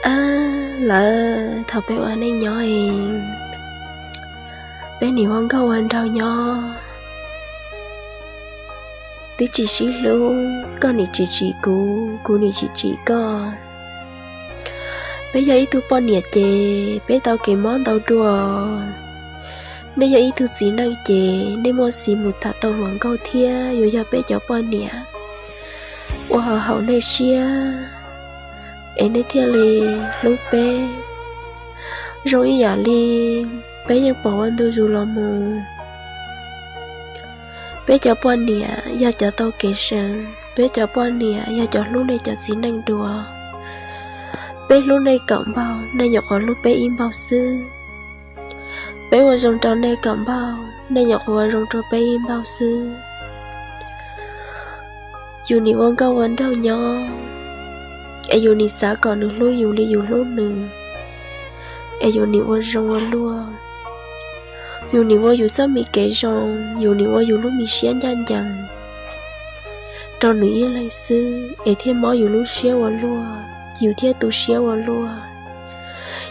Ab lawv, thaum peb ua neej nyob es peb nim ua nkauj ua nraug nyob, twb tsis sib hlub, koj nim tsis tsim kuv, kuv nim tsis tsim koj. Peb yog ib tug poj niam ces peb tau kev mob ntau dua. Nej yog ib tug txiv neej ces nej muaj xiv mus tham tau hluas nkauj thiab yuav yog peb cov poj niam ua haum nej siab, es nej thiaj li hlub peb. Zoo ib yam li peb yeej pom ua ntu zus los mus, peb cov poj niam yog cov tau kev seev, peb cov poj niam yog cov hlub nej cov txiv neej dua. Peb hlub nej kaum npaug, nej nyuam qhuav hlub peb ib npaug xwb. Peb ua zoo rau nej kaum npaug, nej nyuam qhuav ua zoo rau peb ib npaug xwb. Yus nim ua nkauj ua nraug nyob, es yus nim xav kom nws hlub yus li yus hlub nws, es yus nim ua zoo ua luaj. Yus nim ua yus txoj me kev zoo, yus nim ua yus lub me siab ncaj ncees rau nws ib leeg xwb, es thiaj mob yus lub siab ua luaj, yus thiaj tu siab ua luaj.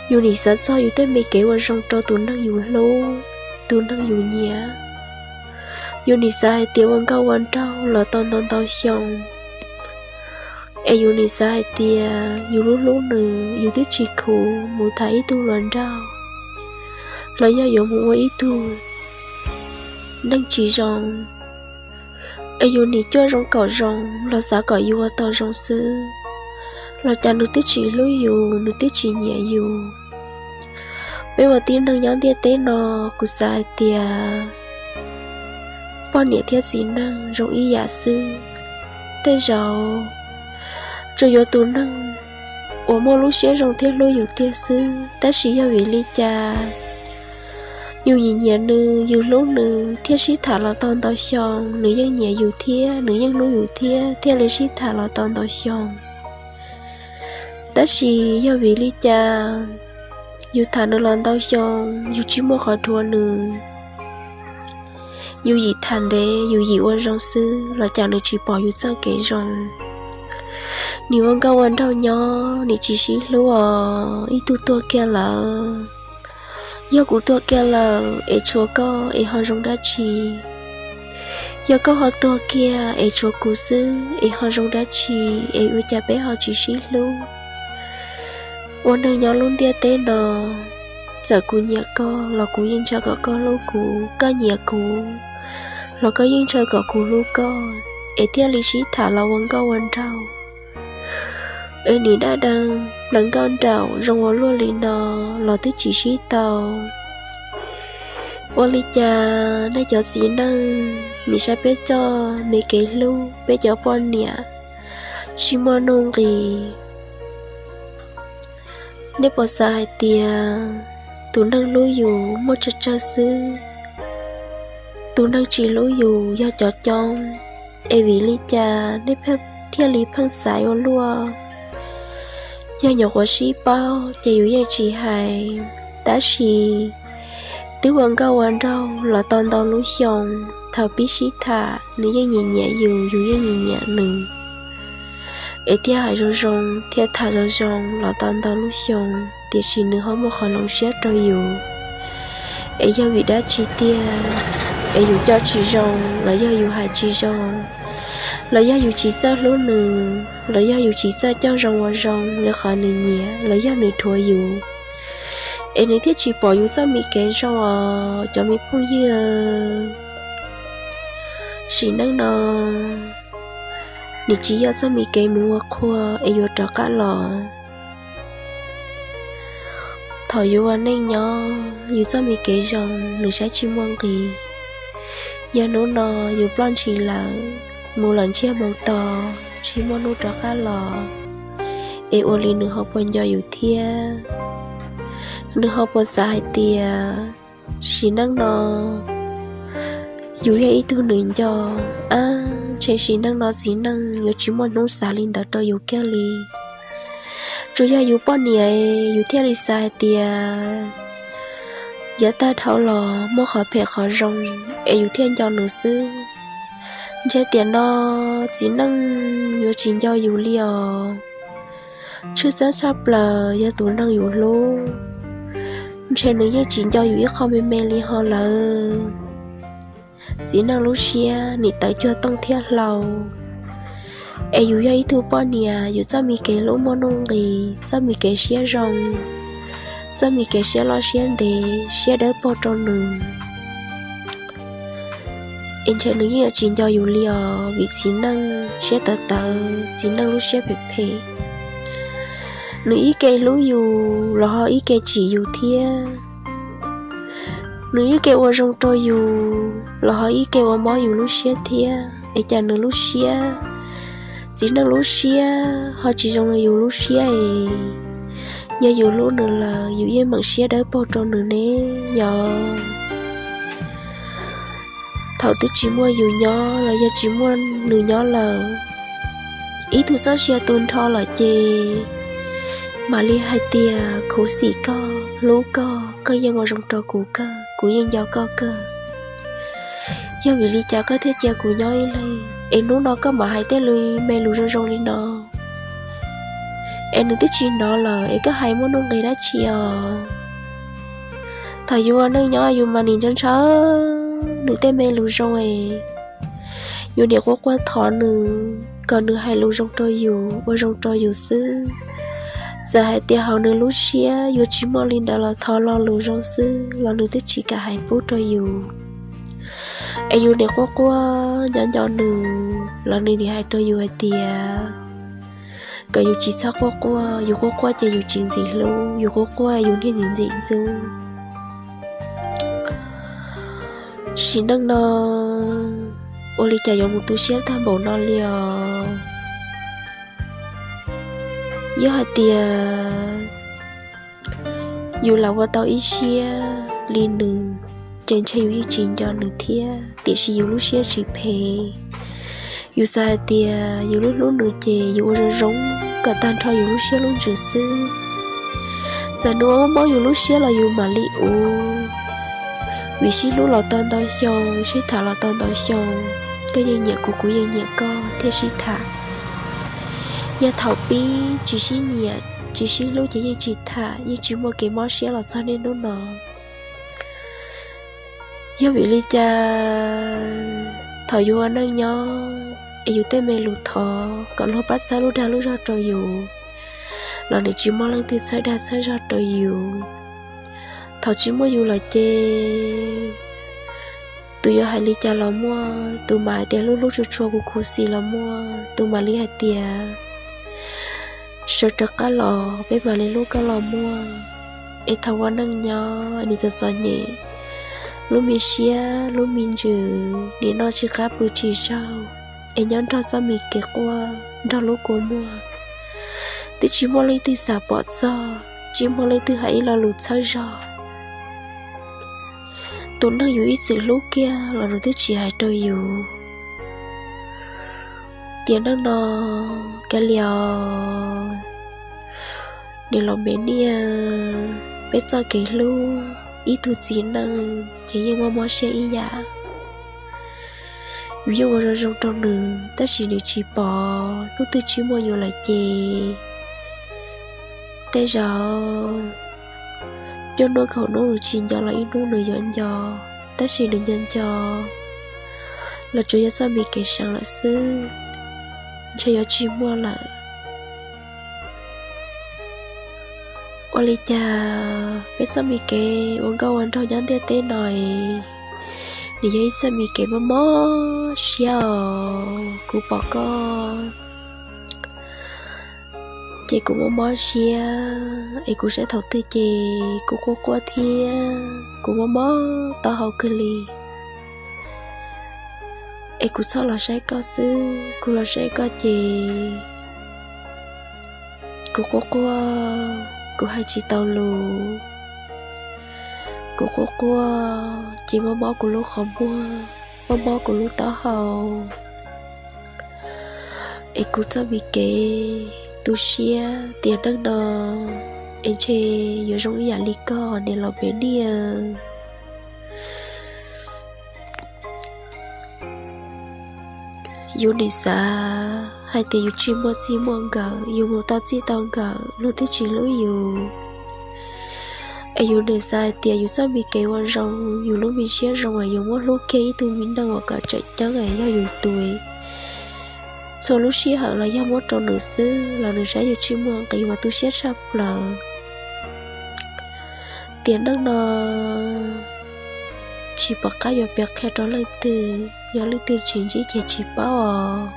Yus nim xav txog yus tej me kev ua zoo rau tus neeg yus hlub, tus neeg yus nyiam. Yus nim xav hais tias ua nkauj ua nraug los tau ntau ntau xyoo, es yus nim xav hais tias yus lub hlub nws, yus twb tsis khuv mus tham ib tug hluas nraug, los yog yuav mus ua ib tug neeg tsis zoo, es yus nim cuaj zoo kaum zoo los xav kom yus ua tau zoo xwb, los cas nws twb tsis hlub yus, nws twb tsis nyiam yus. Peb ua tib neeg nyob ntiaj teb no, kuv xav hais tias poj niam thiab txiv neej zoo ib yam xwb. Tej zaum tsuas yuav tus neeg uas muaj lub siab zoo thiab hlub yus tiag xwb, tab sis yog vim li cas yus nyiam nyiam nws, yus hlub nws thiab sib tham los tau ntau xyoo, nws yeej nyiam yus thiab nws yeej hlub yus thiab thiaj li sib tham los tau ntau xyoo. Tab sis yog vim li cas yus tham nws los ntau xyoo, yus tsis muaj qhov dhuav nws, yus yim tham ntev, yus yim ua zoo xwb los cas nws tsis pom yus txoj kev zoo. Nim ua nkauj ua nraug nyob, nim tsis sib hlub os. Ib tug tuag kiag lawm, yog kuv tuag kiag lawm es tshuav koj es ho zoo dab tsi? Yog koj ho tuag kiag es tshuav kuv xwb es ho zoo dab tsi? Es ua cas peb ho tsis sib hlub? Ua neeg nyob lub ntiaj teb no, txawm kuv nyiam koj los kuv yeej ntshaw kom koj hlub kuv, koj nyiam kuv los koj yeej ntshaw kom kuv hlub koj, es thiaj li sib tham los ua nkauj ua nraug. Es nim dab dee pleev nkauj nraug zoo ua luaj li no los twb tsis sib tau. Ua li cas nej cov txiv neej nim saib peb txoj me kev hlub, peb cov poj niam tsis muaj nuj nqis? Nej puas xav hais tias tus neeg hlub yus muaj tsawg tsawg xwb, tus neeg tsis hlub yus yog cov coob? Es vim li cas nej thiaj li pheej xaiv ua luaj? Yog nyuam qhuav sib paub ces yus yeej tsis hais, tab sis twb ua nkauj ua nraug los tau ntau lub xyoo, thaum pib sib tham nws yeej nyiam nyiam yus, yus yeej nyiam nyiam nws, es thiaj hais zoo zoo thiaj tham zoo zoo los tau ntau lub xyoo, tiam sis nws ho muaj qhov hloov siab rau yus. Es yog vim dab tsi tiag? Es yus coj tsis zoo los yog yus hais tsis zoo, los yog yus tsis txawj hlub nws, los yog yus tsis txawj coj zoo ua zoo li qhov nws nyiam, los yog nws dhuav yus, es nws thiaj tsis pom yus txoj me kev zoo os cov me phooj ywg. Sim neej no nws tsis yog txoj me kev mus ua qhua es yuav rov qab los. Thaum yus ua neej nyob, yus txoj me kev zoo nws saib tsis muaj nqis. Yog hnub no yus ploj ntshis lawm, mus lawm ntsiag mus to, tsis muaj hnub rov qab los, es ua li nws ho puas nco yus thiab? Nws ho puas xav hais tias sim neej no yus yog ib tug nws nco? Ab, ntshe sim neej no txiv neej yuav tsis muaj hnub xav li ntawd rau yus kiag li. Tsuas yog yus poj niam yus thiaj li xav hais tias yav tag dhau los muaj qhov phem qhov zoo es yus thiaj nco nws xwb. Ntshe tiam no txiv neej yuav tsis nco yus li os. Tshwj xeeb tshaj plaws yog tus neeg yus hlub, ntshe nws yeej tsis nco yus ib qho me me li ho lawm. Txiv neej lub siab nim tawv cuag tooj thiab hlau, es yus yog ib tug poj niam, yus txoj me kev hlub muaj nuj nqis, txoj me kev siab zoo, txoj me kev siab loj siab ntev, siab dawb paug rau nws, es ntshe nws yeej yuav tsis nco yus li os, vim txiv neej siab tawv tawv, txiv neej lub siab phem phem. Nws ib ke hlub yus los ho ib ke tsim yus thiab. Nws ib ke ua zoo rau yus los ho ib ke ua mob yus lub siab thiab. Es cas nws lub siab, txiv neej lub siab ho tsis zoo li yus lub siab es? Yog yus hlub nws lawm, yus yeej meem siab dawb paug rau nws ne yog? Thaum twb tsis muaj yus nyob los yog tsis muaj nws nyob lawm, ib tug txoj sia tu nrho lawm ces mam li hais tias khuv xim koj, hlub koj, koj yeej ua zoo rau kuv kawg, kuv yeej nco koj kawg. Yog vim li cas koj thiaj cia kuv nyob ib leeg, es hnub no koj mam hais tej lus me lus zoo zoo li no? Es nws twb tsis hnov lawm es koj hais muaj nuj nqis dab tsi os? Thaum yus ua neej nyob yus mas nim ntshaw ntshaw nws tej me lus zoo es, yus nim quaj quaj thov nws kom nws hais lus zoo rau yus, ua zoo rau yus xwb. Txawm hais tias hauv nws lub siab yuav tsis muaj li ntawd los thov lo lus zoo xwb los nws twb tsis kam hais pub rau yus. Es yus nim quaj quaj nco nco nws los nws nim hais rau yus hais tias kom yus tsis txhob quaj quaj, yus quaj quaj ces yus tsis ntxim hlub, yus quaj quaj yus niaj ntxim ntxim ntxub. Sim neej no ua li cas yuav mus tu siab tag npaum no li os? Yog hais tias yus lam ua tau ib siab li nws, ces ntshe yus yeej tsis nco nws thiab, tiam sis yus lub siab tsis phem. Yus xav hais tias yus lub hlub nws ces yus ua zoo zoo kom tag nrho yus lub siab lub ntsws xwb. Txawm nws ua mob yus lub siab los yus mam li ua, vim sib hlub los tau ntau xyoo, sib tham los tau ntau xyoo, koj yeej nyiam kuv, kuv yeej nyiam koj thiaj sib tham. Yog thaum pib tsis sib nyiam, tsis sib hlub ces yeej tsis tham, yeej tsis muaj kev mob siab los txog niaj hnub no. Yog vim li cas thaum yus ua neej nyob es yus tej me lus thov kom luag pab txhawb lub dag lub zog rau yus los nws tsis muaj leej twg txhawb dag txhawb zog rau yus? Thaum tsis muaj yus lawm ces tus yuav hais li cas los muaj, tus mam hais tias hlub hlub tshua tshua khuv khuv xim los muaj, tus mam li hais tias sawv rov qab los peb mam li hlub koj los muaj. Es thaum ua neej nyob nws txom txom nyem, lub me siab lub me ntsws nim noj tsis qab pw tsis tsaug, es nyob nrog txoj me kev quaj nrog lub kua muag, twb tsis muaj leej twg xav pom txog, tsis muaj leej twg hais ib lo lus txhawb zog. Tus neeg yus ib txwm hlub kiag los nws twb tsis hais rau yus. Tiam neej no, kav liam, niam laus Maiv Niaj, peb txoj kev hlub ib tug txiv neej ces yeej muaj mob siab ib yam. Yus yeej ua zoo zoo rau nws tab sis nws tsis pom, hnub twg tsis muaj yus lawm ces tej zaum cuaj hnub kaum hnub nws tsis nco los ib hnub nws yuav nco, tab sis nws nco nco los tsuas yog txoj me kev seev lawm xwb, ntshe yuav tsis muaj lawm. Ua li cas peb txoj me kev ua nkauj ua nraug nyob ntiaj teb no es nws yog ib txoj me kev mob mob siab os. Kuv pom koj ces kuv mob mob siab, es kuv saib thaum twg ces kuv quaj quaj thiab kuv mob mob taub hau kawg li. Es kuv txhob los saib koj xwb, kuv los saib koj ces kuv quaj quaj, kuv hais tsis tau lus. Kuv quaj quaj ces mob mob kuv lub qhov muag, mob mob kuv lub taub hau. Es kuv txoj me kev tu siab tiam neej no es ntshe yuav zoo ib yam li koj niam laus Maiv Niaj. Yus nim xav hais tias yus tsis muaj txij muaj nkawm, yus mus tau txij tau nkawm luag twb tsis hlub yus. Es yus nim xav hais tias yus txoj me kev ua zoo, yus lub me siab zoo es yus muab hlub kiag ib tug me neeg uas kom tseem ceeb es yog yus tus, txhua lub sij hawm los yog muab rau nws xwb los nws saib yus tsis muaj nqis mas tu siab tshaj plaws. Tiam neej no tsis pom qab yuav piav qhia rau leej twg, yog leej twg tsis ntsib ces tsis paub os.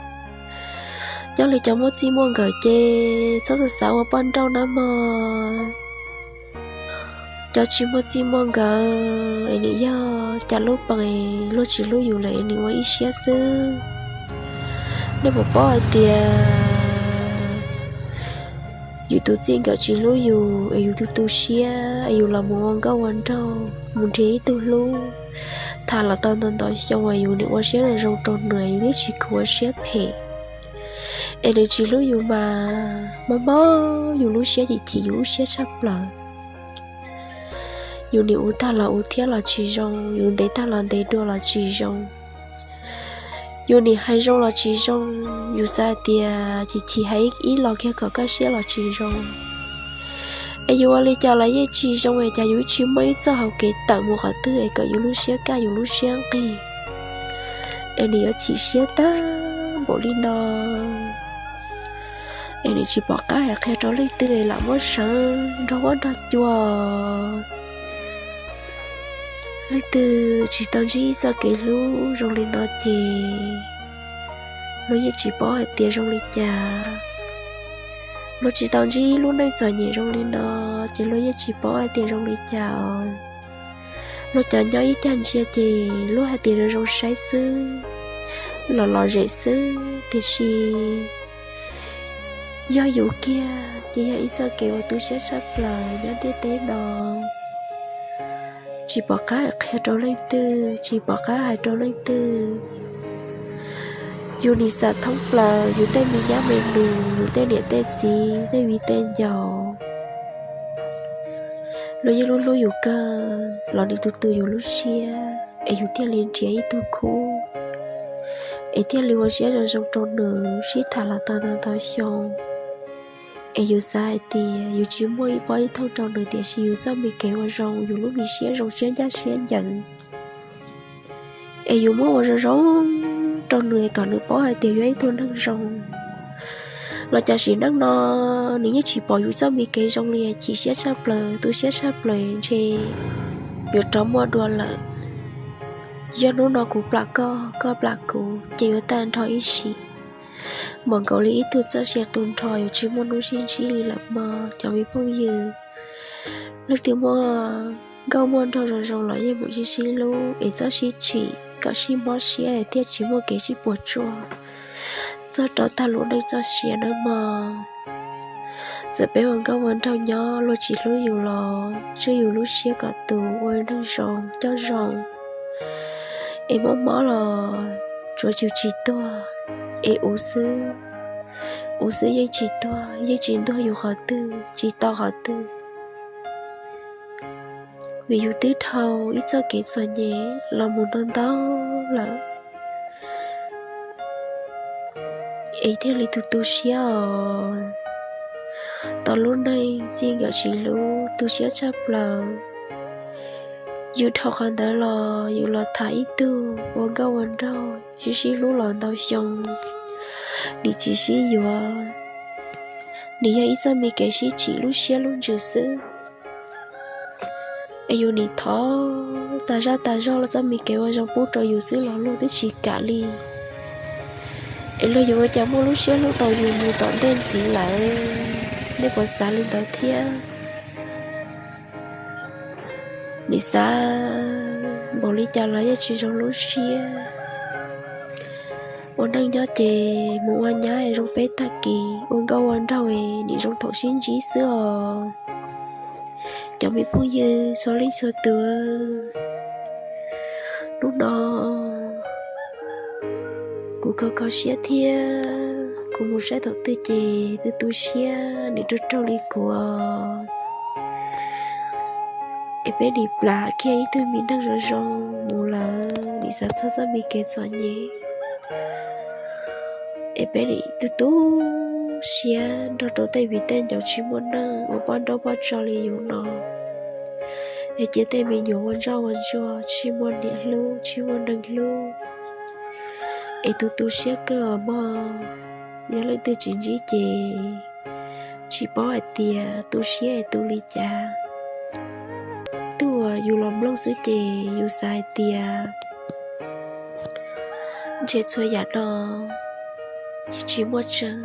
Nyob li cov muaj txij muaj nkawm ces txhob xav xav ua poj nrauj na mog. Cov tsis muaj txij muaj nkawm es nim yog cas lub pees luag tsis hlub yus lawm es nim ua ib siab xwb. Nej puas paub hais tias yus tus txij nkawm tsis hlub yus es yus tu tu siab es yus los mus ua nkauj ua nraug mus nrhiav ib tug hlub, tham los tau ntau ntau xyoo es yus nim ua siab zoo zoo rau nws, yus twb tsis khuv ua siab phem es nws tsis hlub yus mas mob mob yus lub siab, chim chim yus lub siab tshaj plaws. Yus nim ua tag los ua thiab los tsis zoo, yus ntev tag los ntev dua los tsis zoo. Yus nim hais zoo los tsis zoo, yus xav hais tias chim chim hais ib los kiag kom kaj siab los tsis zoo. Es yus ua li cas los yeej tsis zoo, es cas yus tsis muaj ib txoj hau kev tawm mus qhov twg es kom yus lub siab kaj yus lub siab nqig, es nws yuav chim siab tag npaum li no. Es nws tsis pom qab hais qhia rau leej twg es lam muab seev nrog huab nrog cua. Leej twg tsis tau ntsib txoj kev hlub zoo li no ces luag yeej tsis paub hais tias zoo li cas. Luag tsis tau ntsib lub neej txom nyem zoo li no ces luag yeej tsis paub hais tias zoo li cas. Luag cov nyob ib cag ntsia ces luag hais tias zoo zoo saib xwb, los lom zem xwb, tiam sis yog yus kiag ces yog ib txoj kev uas tu siab tshaj plaws nyob ntiaj teb no. Tsis pom qab hais qhia rau leej twg, tsis pom qab hais rau leej twg. Yus nim xav thoob plaws yus tej me nyab me nus, yus tej niam tej txiv, tej viv tej ncaus, luag yeej hlub hlub yus kawg los nws tu tu yus lub siab es yus thiaj li nrhiav ib tug khub es thiaj li ua siab zoo zoo rau nws sib tham los tau ntau ntau xyoo. Es yus xav hais tias yus tsis muaj ib pob ib thooj rau nws, tiam sis yus txoj me kev ua zoo, yus lub me siab zoo siab ncaj siab ncees, es yus muab ua zoo zoo rau nws kom nws paub hais tias yus yog ib tug neeg zoo. Los cas sim neej no nws yeej tsis pom yus txoj me kev zoo li, chim siab tshaj plaws, tu siab tshaj plaws, ntshe yuav rov muaj dua lawm. Yog hnub no kuv plam koj, koj plam kuv ces yuav tag nrho ib sim. Npaum nkaus li ib tug txoj sia tu nrho yuav tsis muaj hnub sib ntsib li lawm mog cov me phooj ywg. Leej twg muaj nkauj muaj nraug zoo zoo los yeej mus sib sib hlub es txhob sib tsim kom sib mob siab thiaj tsis muaj kev sib puas tsuaj txog rau tag lub neej txoj sia nawb mog. Txawm peb ua nkauj ua nraug nyob luag tsis hlub yus los tswj yus lub siab kom tus ua neeg zoo coj zoo, es mob mob los tsuav yus tsis tuag, es uv xwb, uv xwb yeej tsis tuag, yeej tsis ntuag yus qhov twg, tsis tau qhov twg. Vim yus twb dhau ib txoj kev txom nyem los mus ntau ntau lawm, es thiaj li tu tu siab os. Tau lub neej txij nkawm tsis hlub tu siab tshaj plaws. Yus dhau qhov ntawd los yus los tham ib tug ua nkauj ua nraug sib sib hlub los ntau xyoo, nws tsis sib yuav, nws yog ib txoj me kev sib tsim lub siab lub ntsws xwb. Es yus nim thov tas zaj tas zog los txoj me kev ua zoo pub rau yus xwb los luag twb tsis kam li. Es luag yuav ua cas muaj lub siab hlub tau yus mus tom ntej ntxiv lawm? Nej puas xav li ntawd thiab? Nim xav npaum li cas los yeej tsis zoo lub siab. Ua neej nyob ces mus ua nyab es zoo peb tag kis, ua nkauj ua nraug es nim zoo thaum sib ntsib xwb os. Cov me phooj ywg txhua leej txhua tus, hnub no kuv kho kho siab thiab kuv mus saib thaum twg ces tu tu siab, nws raug raug li kuv. Es peb nim plam kiag ib tug me neeg zoo zoo mus lawm, nim xav txog txoj me kev txom nyem. Es peb nim tu tu siab nrog rau tej viv tej ncaus tsis muaj neej ua poj nrauj poj tso li yus no, es cia tej me nyuam ua ntsoj ua ntsuag tsis muaj niam hlub tsis muaj neeg hlub. Es tu tu siab kawg os mog. Yog leej twg tsis ntsib ces tsis paub hais tias tu siab es tu li cas. Thaum uas yus los mloog xwb ces yus xav hais tias ntshe txhua yam no tsis muaj tseeb,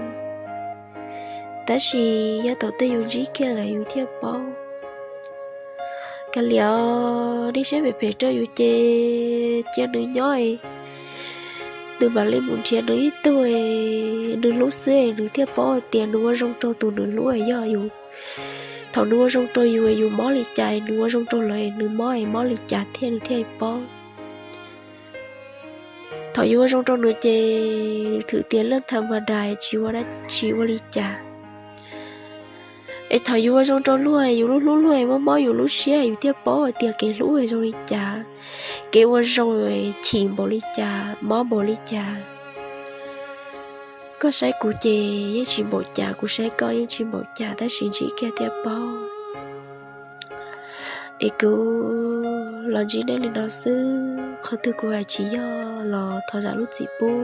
tab sis yog thaum twg yus ntsib kiag lawm yus thiaj paub. Kav liam, nej siab phem phem rau yus ces cia nws nyob, nws mam li mus nrhiav nws ib tug nws hlub xwb nws thiaj paub tias nws ua zoo rau tus nws hlub. Yog yus, thaum nws ua zoo rau yus yus mob li cas, nws ua zoo rau lawv nws mob mob li cas thiab nws thiaj paub. Thaum yus ua zoo rau nws ces thwm tias leej tham ma dais tsis ua li cas. Es thaum yus ua zoo rau luag yus lub hlub luag mob mob yus lub siab yus thiaj paub hais tias kev hlub zoo li cas, kev ua zoo chim npaum li cas mob npaum li cas. Koj saib kuv ces yeej tsis npaum cas, kuv saib koj yeej tsis npaum cas, tab sis ntsib kiag thiaj paub. Es kuv los ntsib nej li no xwb, qhov twg kuv hais tsis yog los thov zam lub txim pub.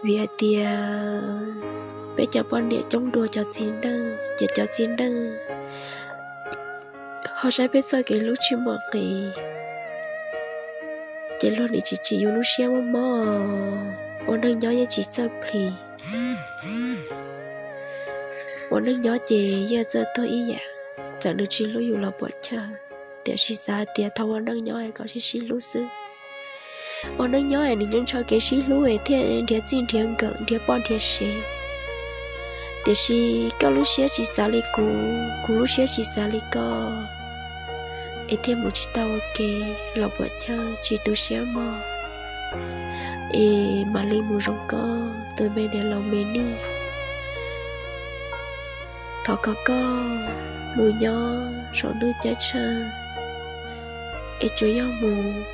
Vim hais tias peb cov poj niam coob dua cov txiv neej, ces cov txiv neej ho saib peb txoj kev hlub tsis muaj nqis, ces luag nim tsis tsim yus lub siab mob mob. Ua neej nyob yeej tsis txawj plis. Ua neej nyob ces yeej txawj tuag ib yam, txawm nws tsis hlub yus los puam chawj, tiam sis xav hais tias thaum ua neej nyob kom sib sib hlub xwb. Ua neej nyob es nws nco ntshaw kev sib hlub es thiaj nrhiav txij nrhiav nkawm nrhiav poj nrhiav sev. Tiam sis koj lub siab tsis xav li kuv, kuv lub siab tsis xav li koj, es thiaj mus tsis tau ua ke, los puam chawj tsis tu siab mog. Es mam li mus zoo koj tus me niam laus me nij. Thov kom koj mus nyob saum ntuj ceeb tsheej, es tsuas yog mus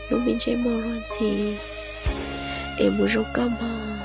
lub me ntsej muag luag ntxhi, es mus zoo koj mog.